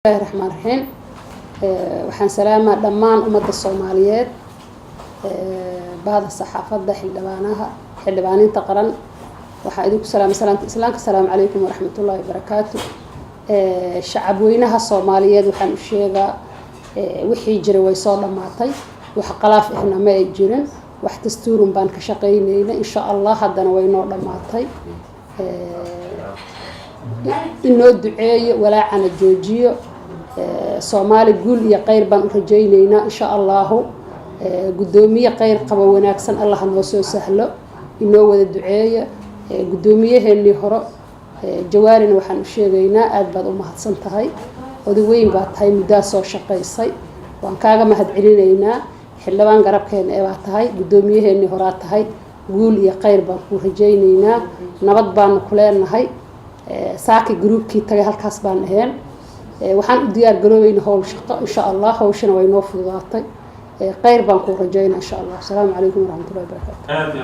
Bismillahi raxmaan raxiim. Waxaan salaamaa dhammaan ummadda Soomaaliyeed, bahda saxaafadda, xildhibaanaha, xildhibaaniinta qaran. Waxaa idinku salaamay salaamta islaamka: asalaamu calaykum waraxmatullaahi wabarakaatu. Shacab weynaha Soomaaliyeed waxaan u sheegaa, wixii jiray way soo dhammaatay. Wax khilaaf ahna ma ay jirin, wax dastuurun baan ka shaqaynayna. Insha Allah haddana way noo dhammaatay. Inoo duceeyo, walaacana joojiyo. Soomaali guul iyo kheyr baan u rajayneynaa, insha Allahu. Guddoomiye kheyr qabo, wanaagsan, Allah noo soo sahlo. Inoo wada duceeya. Guddoomiyaheenii hore Jawaarina waxaan u sheegaynaa, aad baad u mahadsan tahay, oday weyn baa tahay, muddaa soo shaqaysay, waan kaaga mahad celinaynaa. Xildhibaan garabkeena ee baa tahay, guddoomiyaheenii horaa tahay. Guul iyo kheyr baan kuu rajayneynaa, nabad baanu ku leenahay. Saaki groupkii tagay halkaas baan aheen. Waxaan u diyaar garoobeynaa howl shaqo, insha Allah. Hawshana way noo fududaatay. Kheyr baan kuu rajaynaa, insha Allah. Asalaamu calaykum waraxmatullahi wabarakaatu.